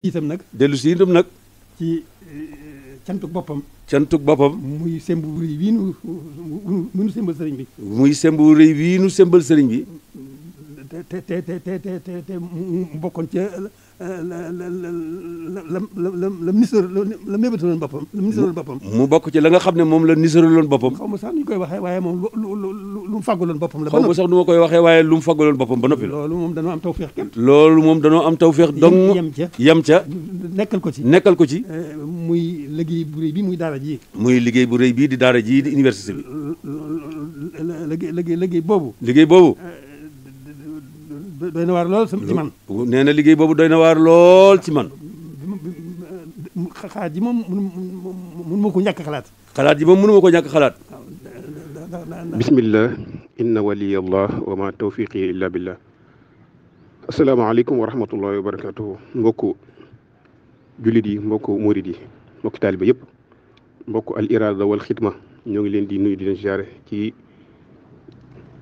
itam nag dellu si itam nag ci cantuk boppam cantuk boppam muy semb bu rëy wii nu sembal sëriñ bi muy semb bu rëy wii nu sembal sëriñ bi te mu bokkoon ca la ministre la mébétaloon boppam la ministre boppam mu bokk ci la nga xam ne moom la nisaraloon boppam xaw ma sax nu ñu koy waxee waaye moom lu mu fàggaloon boppam la xaw ma sax nu ma koy waxee waaye lu mu fàggaloon boppam ba noppi la loolu moom danoo am tawfeex képp loolu moom danoo am tawfeex dong yem ca nekkal ko ci muy liggéey bu rëy bi muy daara ji muy liggéey bu rëy bii di daara ji di université bi liggéey boobu doy na waar lool ci man nee na liggéey boobu doy na waar lool ci man xalaat ji moom mënu ma ko ñàkk xalaat xalaat ji moom mënu ma ko ñàkk xalaat bismillah inna waliyallah wa ma tawfiqi illa billah asalaamaaleykum wa rahmatullahi wa barakatuhu mbokku jullit yi mbokku murid yi mbokku taaliba yëpp mbokku al irada wal xidma ñoo ngi leen di nuyu di leen ziare ci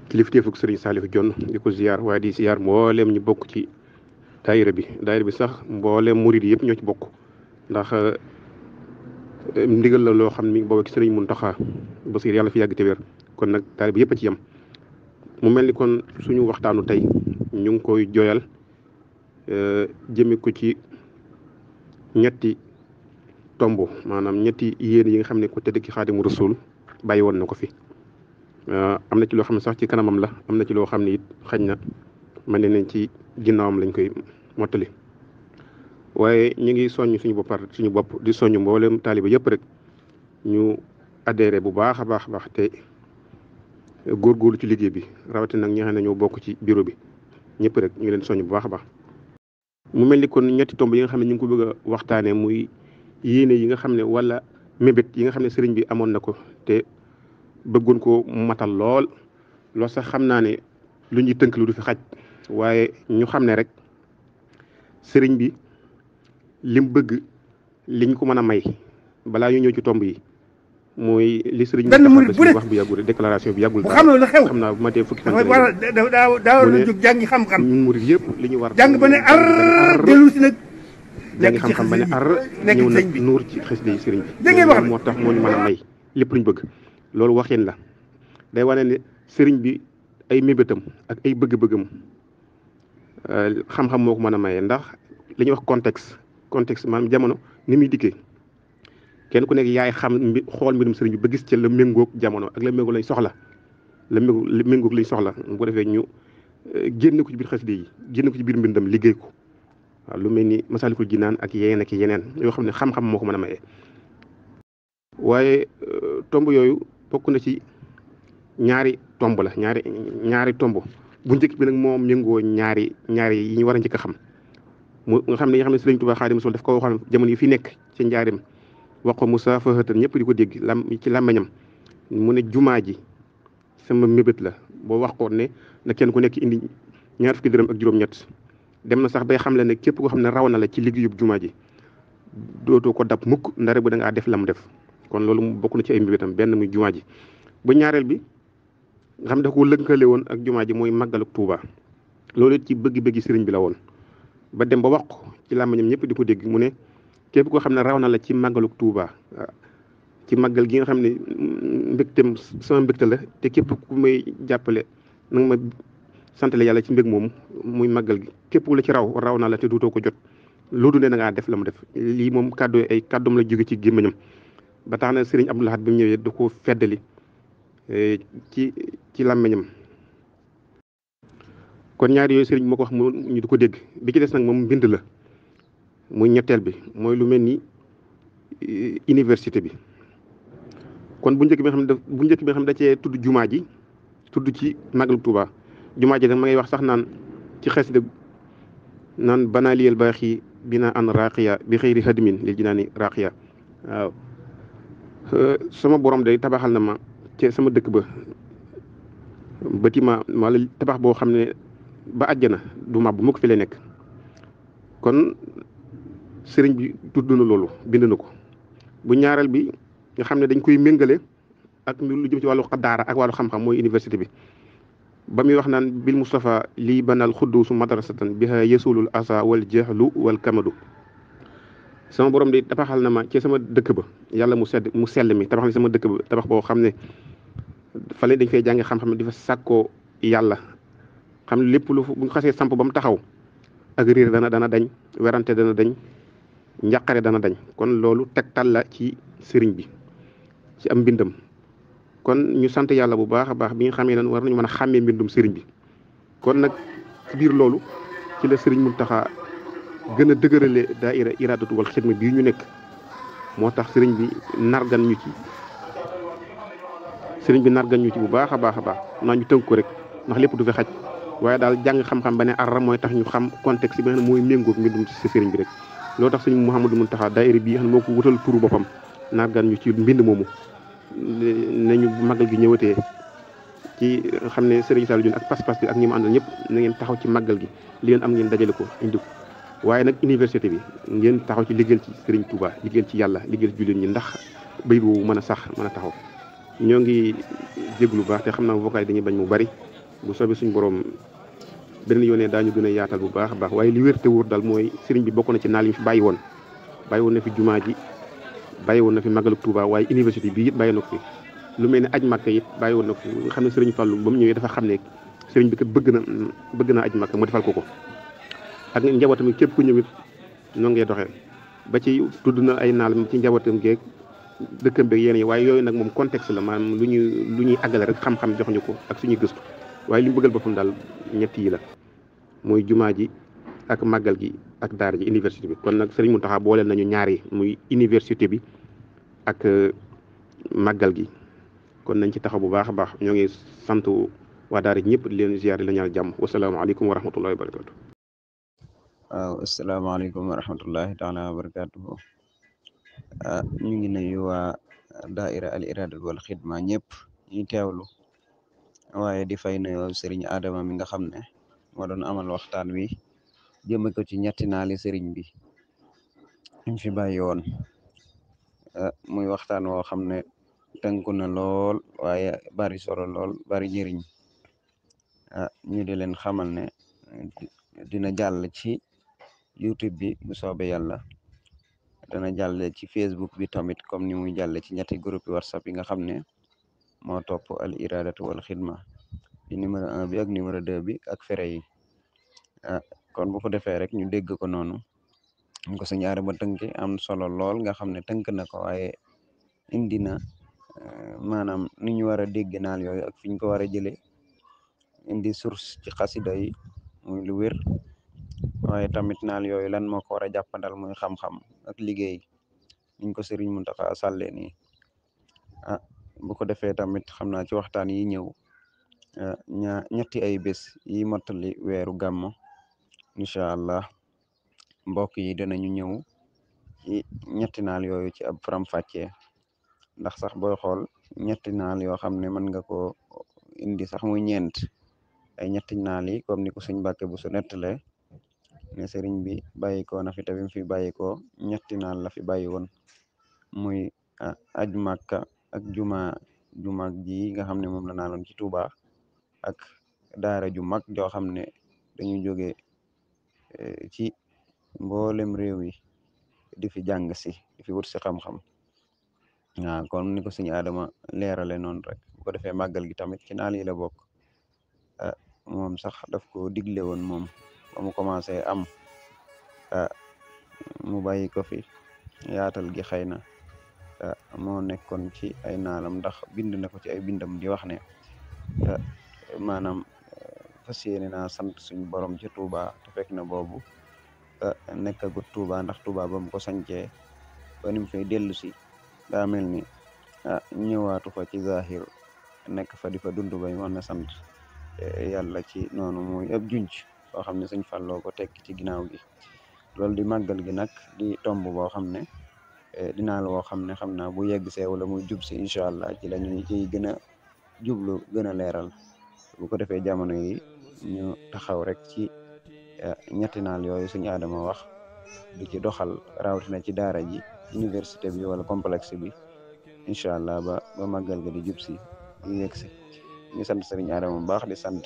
kilifteefuk sëriñ Saliou Dione di ko ziar waaye di ziar mboolem ñu bokk ci daayira bi sax mboolem murid yëpp ñoo ci bokk ndax ndigal la loo xam ni boobu ci sëriñ Muntaxa Basiir yàlla fi yàgg te wér kon nag taaliba yëpp a ci yem mu mel ni kon suñu waxtaanu tey ñu ngi koy jooyal jëme ko ci ñetti tomb maanaam ñetti yéen yi nga xam ne ko tëdd ki Xaadimu Rasuul bàyyi woon na ko fi am na ci loo xam ne sax ci kanamam la am na ci loo xam ne it xañ na mën nañ ci ginnaawam lañ koy mottali waaye ñu ngi soññ suñu bopp di soññ mboolem taaliba yëpp rek ñu adhéré bu baax a baax te góorgóorlu ci liggéey bi rawatina nag ñi nga xam ne ñoo bokk ci bureau bi ñëpp rek ñu ngi leen soññ bu baax a baax. mu mel ni kon ñetti tomb yi nga xam ne ñu ngi ko bëgg a waxtaanee muy yéene yi nga xam ne wala mébét yi nga xam ne sëriñ bi amoon na ko te bëggoon ko matal lool sax xam naa ne lu ñuy tënk lu du fi xaj waaye ñu xam ne rek sëriñ bi lim bëgg liñ ko mën a may balaa ñu ñëw ci tomb yi mooy li sëriñ bi wax bu yàggul déclaration bi yàggul xam na lu xew xam naa bu ma tee fukki fan daa war a jóg jàngi xam-xam ñun murid yëpp li ñu war jàng ba ne ar dellu si nag jàngi xam-xam ba ne ar ñëw nag nuur ci xasida yi sëriñ bi moo tax moo ñu mën a may lépp luñ bëgg loolu waxin la day wane ne sëriñ bi ay mébétam ak ay bëgg-bëggam xam-xam moo ko mën a maye ndax li ñuy wax contexte maanaam jamono ni muy dikkee kenn ku nekk yaay xam xool mbirum sëriñ bi ba gis ca la méngoog jamono ak la méngoog lañ soxla la méngoog lañ soxla bu ko defee ñu génn ko ci biir xasida yi génn ko ci biir mbindam liggéey ko waaw lu mel ni Masaalikul Jinaan ak yeneen yoo xam ne xam-xam moo ko mën a maye waaye tomb yooyu bokk na ci ñaari tomb la ñaari tomb bu njëkk bi nag moom méngoo ñaari yi ñu war a njëkk a xam mu nga xam ne Sëriñ Tuubaa Xaadimu Rasuul daf ko waxoon jamono yi fi nekk ci njaarim wax ko musaafahatan ñëpp di ko dégg ci làmmiñam mu ne jumaa ji sama mébét la boo wax ko ne na kenn ku nekk indi ñaar fukki dërëm ak juróom-ñett dem na sax bay xam le ne képp koo xam ne raw na la ci liggéeyub jumaa ji dootoo ko dab mukk ndare bu da ngaa def la mu def kon loolu bokk na ci ay mébétam benn muy jumaa ji bu ñaareel bi nga xam ne dafa ko lënkale woon ak jumaa ji mooy màggaluk Tuuba loolu ci bëgg-bëggi sëriñ bi la woon ba dem ba wax ko ci làmmiñam ñëpp di ko dégg mu ne képp koo xam ne raw na la ci màggaluk Tuuba ci màggal gi nga xam ne mbégteem sama mbégte la te képp ku may jàppale na nga ma santale yàlla ci mbég moomu muy màggal gi képp ku la ci raw na la te duutoo ko jot loolu ne na ngaa def la mu def lii moom kàddoom la jóge ci gémmiñam ba tax na Sëriñ Abdou Lahad bi mu ñëwee da ko feddali ci làmmiñam kon ñaari yooyu sëriñ moo ko wax mu ñu di ko dégg bi ci des nag moom mbind la muy ñetteel bi mooy lu mel ni université bi kon bu njëkk bi nga xam ne da cee tudd jumaa ji tudd ci Màggalu Tuuba jumaa ji nag ma ngay wax sax naan ci xasida naan banaaliyel baaxi bina an raqiya bi xëyri hadmin lil jinaani raqiya waaw sama borom day tabaxal na ma ci sama dëkk ba bâtiment wala tabax boo xam ne ba àjjana du màbb mu ko fi lay nekk kon sëriñ bi tudd na loolu bind na ko bu ñaareel bi nga xam ne dañ koy méngale ak lu jëm ci wàllu daara ak wàllu xam-xam mooy université bi ba muy wax naan bil Mustafa lii banal xudduusu madrasatan biha yesulul asa wal jahlu wal kamadu sama borom di tabaxal na ma ci sama dëkk ba yàlla mu sell mi tabaxal sama dëkk ba tabax boo xam ne fale dañ fay jànge xam-xam di fa sàkkoo yàlla xam ne lépp lu bu xasee samp ba mu taxaw ak riir dana dañ werante dana dañ njàqare dana dañ kon loolu tegtal la ci sëriñ bi ci am mbindam kon ñu sant yàlla bu baax a baax bi nga xamee ne war nañu mën a xàmmee mbindum sëriñ bi kon nag ci biir loolu ci la sëriñ Muntaxa gën a dëgërale daaira Iraadatu wal Xidma bii ñu nekk moo tax sëriñ bi nargan ñu ci bu baax a baax a baax naa ñu tënk ko rek ndax lépp du fi xaj waaye daal jàng xam-xam ba ne ar mooy tax ñu xam contexte bi nga xam ne mooy méngoog mbindum si sëriñ bi rek loolu tax sëriñ Mouhamadou Muntaxa daaira bii xam ne moo ko wutal turu boppam nargan ñu ci mbind moomu nañu màggal gi ñëwatee ci xam ne sëriñ Saliou Dione ak pas-pas bi ak ñi mu àndal ñëpp na ngeen taxaw ci màggal gi li ngeen am ngeen dajale ko indi ko waaye nag université bi ngeen taxaw ci liggéeyal ci sëriñ Touba liggéeyal ci yàlla liggéeyal ci jullit ñi ndax bay boobu mën a sax mën a taxaw ñoo ngi jéglu bu baax te xam naa vocal yi dañuy bañ mu bari bu soobee suñu borom beneen yoonee daañu gën a yaatal bu baax a baax waaye li wér te wóor daal mooy sëriñ bi bokk na ci naal yi fi bàyyi woon na fi jumaa ji bàyyi woon na fi màggalu Touba waaye université bi it bàyyi na ko fi lu mel ne aj Makka it bàyyi woon na ko nga xam ne sëriñ Fallou ba mu ñëwee dafa xam ne sëriñ bi kat bëgg na aj Makka mu defal ko ak njabootam képp ku ñëwit noonu ngay doxee ba ci tudd na ay naal ci njabootam geeg dëkkam beeg yéen yi waaye yooyu nag moom contexte la maanaam lu ñuy àggale rek xam-xam jox ñu ko ak suñuy gëstu waaye li mu bëggal boppam daal ñett yi la mooy jumaa ji ak màggal gi ak daara ji université bi kon nag sëriñ Mountakha booleel nañu ñaar yi muy université bi ak màggal gi kon nañ ci taxaw bu baax a baax ñoo ngi sant waa daara ji ñëpp di leen ziar di la ñaan jàmm wasalaamaaleykum wa rahmatullahi wa barakatu waaw asalaamaaleykum wa rahmatullahi taala wa barakatuhu ñu ngi nuyu waa daaira al Iraadatu wal Xidma ñëpp ñi teewlu waaye di fay nuyoo sëriñ Adama mi nga xam ne moo doon amal waxtaan wi jëme ko ci ñetti naali sëriñ bi ñu fi bàyyi woon muy waxtaan woo xam ne tënku na lool waaye bari solo lool bari njëriñ ñu di leen xamal ne dina jàll ci YouTube bi bu soobee yàlla dana jàll ci Facebook bi tamit comme ni muy jàll ci ñetti groupe WhatsApp yi nga xam ne moo topp al Iraadatu wal Xidma di numéro 1 bi ak numéro 2 bi ak fere yi kon bu ko defee rek ñu dégg ko noonu ñu ko Sëñ Adama tënk am solo lool nga xam ne tënk na ko waaye indi na maanaam ni ñu war a dégg naal yooyu ak fi ñu ko war a jëlee indi source ci xasida yi muy lu wér waaye tamit naal yooyu lan moo ko war a jàppandal muy xam-xam ak liggéey niñ ko Sëriñ Muntaxa sàllee nii bu ko defee tamit xam naa ci waxtaan yi ñëw ñetti ay bés yi mottali weeru gàmmo incha allah mbokk yi dinañu ñëw ci ñetti naal yooyu ci ab faram-fàccee ndax sax booy xool ñetti naal yoo xam ne mën nga ko indi sax muy ñeent ay ñetti naal yi comme ni ko Sëñ Mbàkke bu su nettalee ne sëriñ bi bàyyi ko na fi te bi mu fi bàyyi ko ñetti naal la fi bàyyi woon muy aj Makka ak juma ji nga xam ne moom la naaloon ci Touba ak daara ju mag joo xam ne dañu jóge ci mboolem réew yi di fi jàng si di fi wut si xam-xam waaw kon ni ko Sëñ Adama leerale noonu rek bu ko defee màggal gi tamit ci naal yi la bokk moom sax daf ko digle woon moom ba mu commencé am mu bàyyi ko fi yaatal gi xëy na moo nekkoon ci ay naalam ndax bind na ko ci ay bindam di wax ne maanaam fas yéene naa sant suñu borom ci Touba te fekk na boobu nekkagut Touba ndax Touba ba mu ko sancee ba ni mu fay dellu si daa mel ni ñëwaatu fa ci zahir nekk fa di fa dund bay mën na sant yàlla ci noonu muy ab junj boo xam ne Sëñ Falloo ko tekk ci ginnaaw gi loolu di màggal gi nag di tomb boo xam ne dinaa la woo xam ne xam naa bu yegg see wala muy jub si incha allah ci la ñu ciy gën a jublu gën a leeral bu ko defee jamono yi ñu taxaw rek ci ñetti naal yooyu Sëñ Adama wax di ci doxal rawatina ci daara ji université bi wala complexe bi incha allah ba màggal ga di jub si ñu yegg si ñu sant Sëriñ Adama bu baax di sant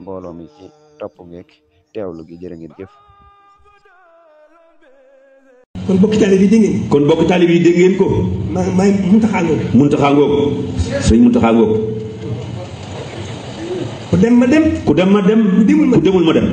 mbooloo mi ci topp geek teewlu gi jërë ngeen jëf kon bokk taalibe yi dégg ngeen. kon bokk taalibe yi dégg ngeen ko. maa Muntaxa ngoog. Muntaxa ngoog sëñ Muntaxa ngoog. ku dem ma dem. ku dem ma dem. ku demul ma dem.